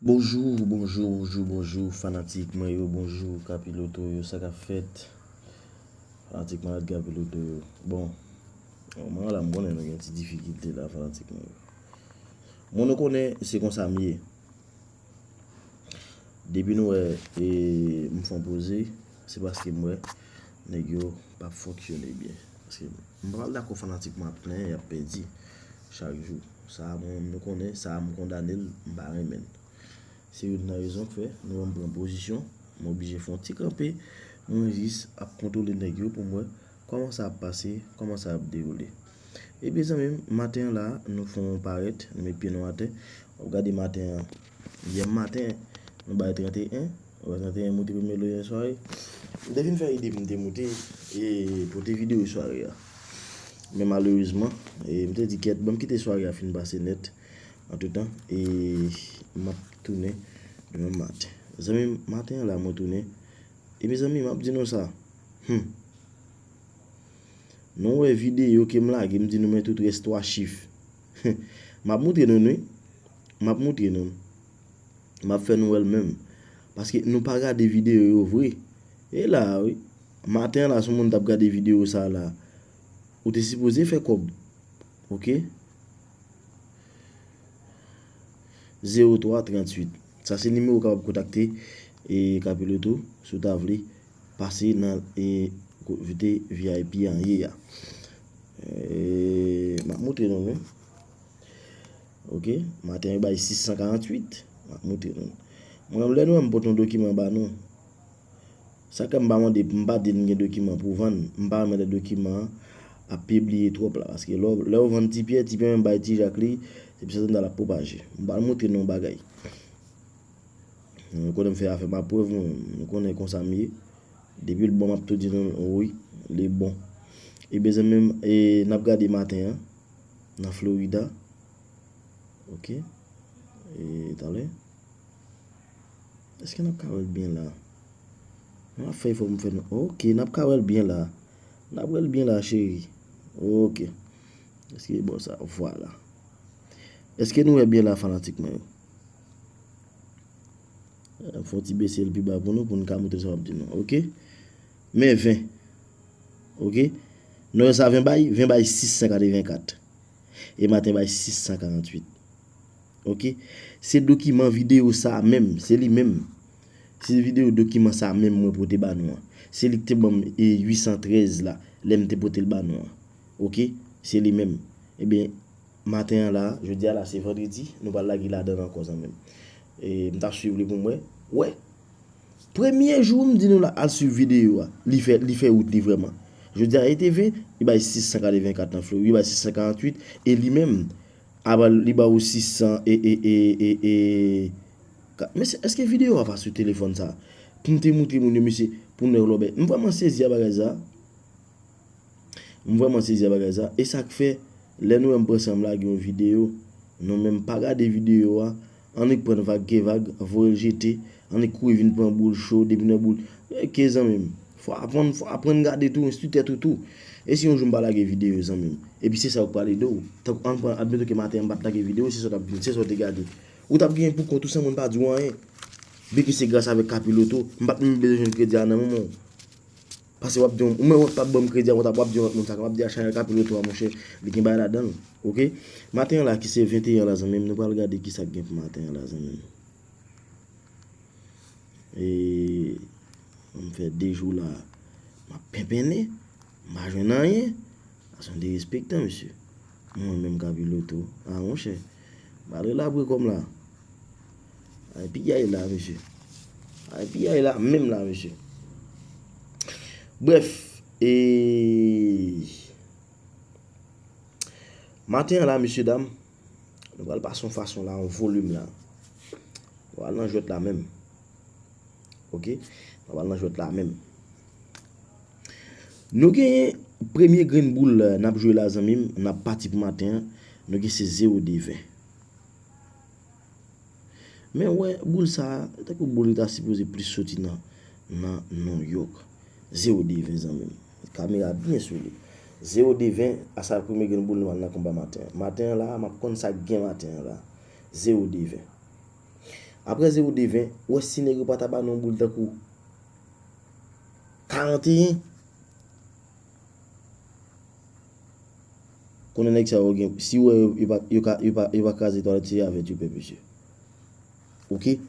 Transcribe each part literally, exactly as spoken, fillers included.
Bonjou, bonjou, bonjou, bonjou, fanatik mwen yo, bonjou, Kapiloto yo, sa k ap fèt? Fanatik malad Kapiloto yo. Bon, moman la, m konnen nou gen ti difikilte la, fanatik mwen yo. Bon, nou konnen se konsa m ye. Depi nou wè, e, m fè yon poze, se paske m wè nèg yo p ap fonksyone byen. Paske m pa pral dakò fanatik mwen ap plenyen, y ap pèdi chak jou. Sa, mwen, nou konnen, sa, m kondane l, m pa renmen l. Se youn nan rezon k fè nou wè m pran pozisyon, m oblije fè yon ti kanpe, mwen jis ap kontwole nèg yo pou m wè kòman sa ap pase, kòman sa ap dewoule. Ebyen zanmi m, maten an la, nou fè yon parèt, nou met pye nou atè. W ap gade maten an, yè maten, nou bay trannteyen, w ap trannteyen moute premye lo yè sware. M te fin fè ide pou m te moute, e pote videyo sware a. Men malerezman, e m te di kèt, ban m kite sware a fin pase nèt. Antretan, e m ap tounen demen maten. Zanmi m, maten an la mwen tounen. E mezanmi, m ap di nou sa. Hmm. Nou wè videyo ke m lage, m di nou men tout rès twa chif. M ap moutre nou, wi. M ap moutre nou. M ap fè nou wè l menm. Paske nou pa gade videyo yo vre. E la, wi. Maten an la, si yon moun t ap gade videyo sa la, ou te sipoze fè kòb. Ok? Zewo twa tranntuit. Sa se nimewo w kapab kontakte, e, Kapiloto, si w ta vle pase nan, e, ko-, kote V I P an ye a. E, m ap moutre nou, non. Ok, maten yo bay sis san karanntuit. M ap moutre nou. Mwen, lè nou wè m pote yon dokiman ba nou, sa k fè m pa mande, m pa di n gen dokiman pou vann. M pa renmen lè dokiman an ap pibliye twòp la. Paske lè, lè yo vann Ti Pyè, Ti Pyè menm bay Ti Jak li, se pi sa l ap pwopaje. M pral moutre nou yon bagay. Nou konnen m fè afè m ap prèv mwen, nou konnen konsa m ye. Depi l bon, m ap tou di nou wi, li bon. Ebyen, zanmi m, e, n ap gade maten an, nan Florida. Ok. E, talè. Èske n ap ka wè l byen la? Mwen ap fè efò pou m fè nou. Ok, n ap ka wè l byen la. N ap wè l byen la, cheri. Ok. Èske bon sa? Vwala. Èske nou wè byen la, fanatik mwen yo? Eh, fè yon ti bese l pi ba pou nou, pou n ka montre sa w ap di nou. Ok? Men ven. Ok? Nou wè sa ven bay? Ven bay sis san katrevenkat. E maten bay sis san karanntuit. Ok? Se dokiman videyo sa a menm, se li menm. Se videyo dokiman sa a menm mwen pote ba nou an. Se li k te ban m, e, uit san trèz la, lè m te pote l ba nou an. Ok? Se li menm. Ebyen, maten an la, jodi a la, se vandredi, nou pral lage ladan l ankò, zanmi m. E, m t ap swiv li pou m wè. Wè. Premye jou m di nou la, al swiv videyo a. Li fè, li fè wout li vrèman. Jodi a, e te ven, li bay sis san katrevenkat nan Florida, li bay sis san karanntuit, e li menm, a ba, li ba ou sis san e, e, e, e, e, ka-, men se, èske videyo a pa sou telefòn sa? Pou m te moutre moun yo, mesye, pou n wè lòbèy. M vrèman sezi a bagay sa. M vrèman sezi a bagay sa. E sa k fè, lè nou wè m pran san m lage yon videyo, nou menm pa gade videyo a, annik pran vag ke vag, voye l jete, annik kouri vin pran boul cho, depi nan boul. Ke zanmi m, fò aprann, fò aprann gade tou, enstwi tèt ou tou. E si yon jou m pa lage videyo, zanmi m? Epi se sa yo k pral ede w. Tankou ann pran, admeton ke maten an m pa t lage videyo, se sa w t ap vin, se sa w te gade. Ou t ap genyen pou kont ou san moun pa di w anyen. Byenke se gras avèk Kapiloto, m pa t menm bezwen jwenn kredi a nan men w. Paske w ap di, ou menm w ap ban m kredi a, w ap, w ap di yon lòt moun sa, w ap di a chanèl Kapiloto a, monchè, li gen bagay ladan l. Ok? Maten an la, ki se venteyen la, zanmi m, nou pral gade ki sa k gen pou maten an la, zanmi m. E, m fè de jou la, m ap penpennen, m pa jwenn anyen. Sa se yon derespektan, mesye. Mwen menm Kapiloto. A, monchè. M al relabre kò m la. Ay, piyay la, mesye. Ay, piyay la, menm la, mesye. Brèf, e, maten an la, mesye dam, nou pral pase yon fason la, yon volim la. Nou pral nan jwèt la menm. Ok? Nou pral nan jwèt la menm. Nou genyen premye grenn boul, eh, n ap jwe la, zanmi m, n ap pati pou maten an. Nou gen se zewo de ven. Men wè, boul sa a, tankou boul li ta sipoze plis soti nan, nan New York. Zewo de ven, zanmi m. Kamera byen sou li. Zewo de ven, a sa premye grenn boul nou al nan konba maten an. Maten an la, m ap konn sa k gen maten an la. Zewo de ven. Apre zewo de ven, ou wè si nèg yo pa ta ba nou yon boul tankou karanteyen. Konnen nèg sa yo gen, si w wè yo, yo pa, yo ka, yo pa, yo pa kraze twalèt, se avèt yo pè, mesye. Oke?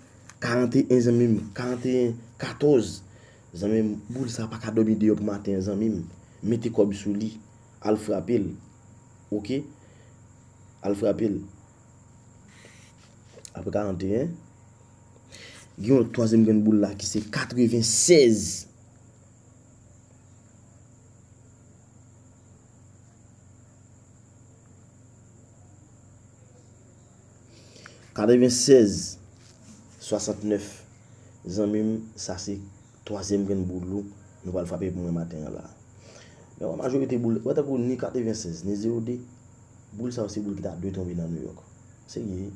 Karanteyen, zanmi m, karanteyen katòz. Zanmi m, boul sa pa ka dòmi deyò pou maten an, zanmi m. Mete kòb sou li. Al frape l. Oke? Al frape l. Apre karanteyen, gen yon twazyèm grenn boul la ki se katrevennsèz. Katrevennsèz swasantnèf. Zanmi m, sa se twazyèm grenn boul ou nou pral frape pou mwen maten an la. Men wè majorite boul, wè tankou ni katrevennsèz, ni zewo de, boul sa yo se boul ki ta dwe tonbe nan New York. Serye,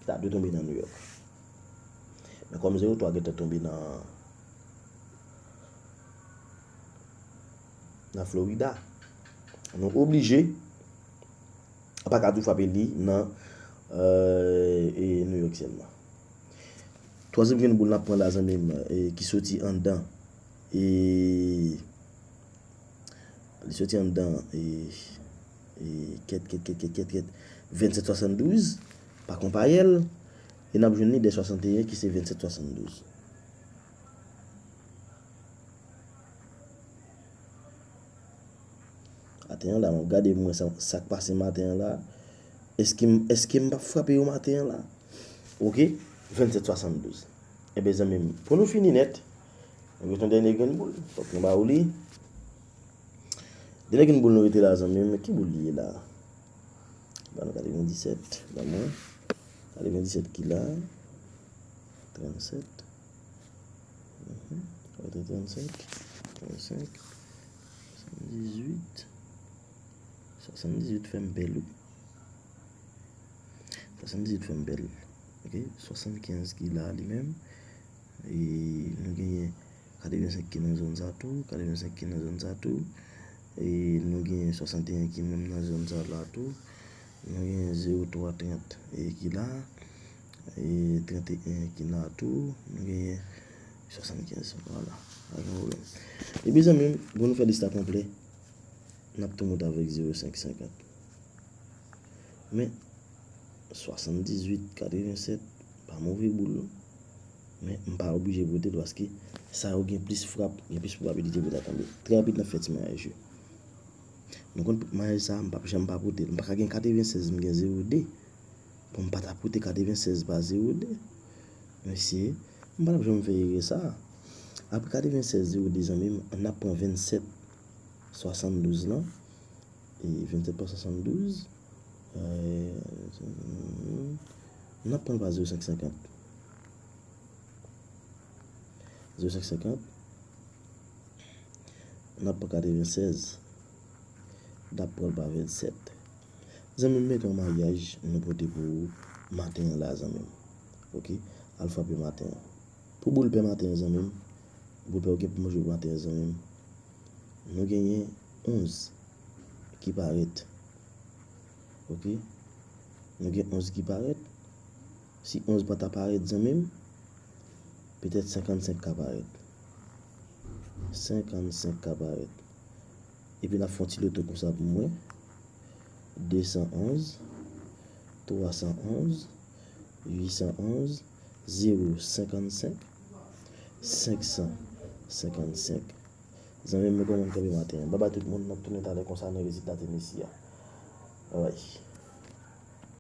ki ta dwe tonbe nan New York. Men kòm zewo twa gentan tonbe nan, nan Florida, nou oblije pa ka tou frape li nan, euh, e New York sèlman. Twazyèm grenn boul n ap pran la, zanmi m, e ki soti anndan, e li soti anndan, e, e kèt, kèt, kèt, kèt, kèt, kèt, vennsèt swasanndouz, pa konpayèl, e n ap jwenn li dè swasannteyen ki se vennsèt swasanndouz. Maten an la, m ap gade pou mwen sa, sa k pase maten an la. Èske m, èske m p ap frape yo maten an la? Oke, vennsèt swasanndouz. Enben, zanmi m, pou nou fini nèt, nou gen yon dènye grenn boul. Fòk nou ba ou li. Dènye grenn boul nou rete la, zanmi m. Ki boul li ye la? Ba nou katrevenndisèt, ba mwen. Katrevenndisèt ki la. Trannsèt. Mhm. Rete trannsèt, trannsenk, swasanndizuit. Swasanndizuit fè m bèl, wi. Swasanndizuit fè m bèl. Oke, swasannkenz ki la li menm. E nou genyen katrevensenk ki nan zòn sa tou, katrevensenk ki nan zòn sa tou. E nou genyen swasannteyen ki menm nan zòn sa la tou. Nou genyen zewo twa trant, e ki la. E tranteyen ki la tou. Nou genyen swasannkenz. Vwala. Pa gen pwoblèm. Epi, zanmi m, pou nou fè lis la konplè, n ap tou monte avèk zewo senk senkant. Men, swasanndizuit katrevensèt, pa move boul, non. Men, m pa oblije pote l paske sa yo gen plis frap, gen plis pwobabilite pou ta tonbe. Trè rapid, n ap fè ti mayaj yo. Nou konn tout mayaj sa, m p ap janm pa pote l. M pa ka gen katrevensèz, m gen zewo de. Pou m pa ta pote katrevensèz pa zewo de. Mesye, m pa t ap janm fè erè sa. Apre katrevensèz zewo de, zanmi m, n ap pran vennsèt swasanndouz lan. E vennsèt pa swasanndouz. Euh, n ap pran l pa zewo senk senkant. Zewo senk senkant. N ap pran katrevensèz. N ap pran l pa vennsèt. Zanmi m, mete yon mayaj nou pote pou ou maten an la, zanmi m. Oke? Al frape maten an. Pou boul pè maten an, zanmi m, boul pè ou gen pou manje pou maten an, zanmi m, nou genyen onz ki parèt. Oke? Nou gen onz ki parèt. Si onz pa ta parèt, zanmi m, petèt senkannsenk ka parèt. Senkannsenk ka parèt. Epi n ap fè yon ti loto konsa pou mwen. De san onz, twa san onz, uit san onz, zewo senkannsenk, senk san senkannsenk. Zanmi m, mwen kòman m kanpe maten an. Babay tout moun, n ap tounen talè konsa nan rezilta Tennessee a. Babay.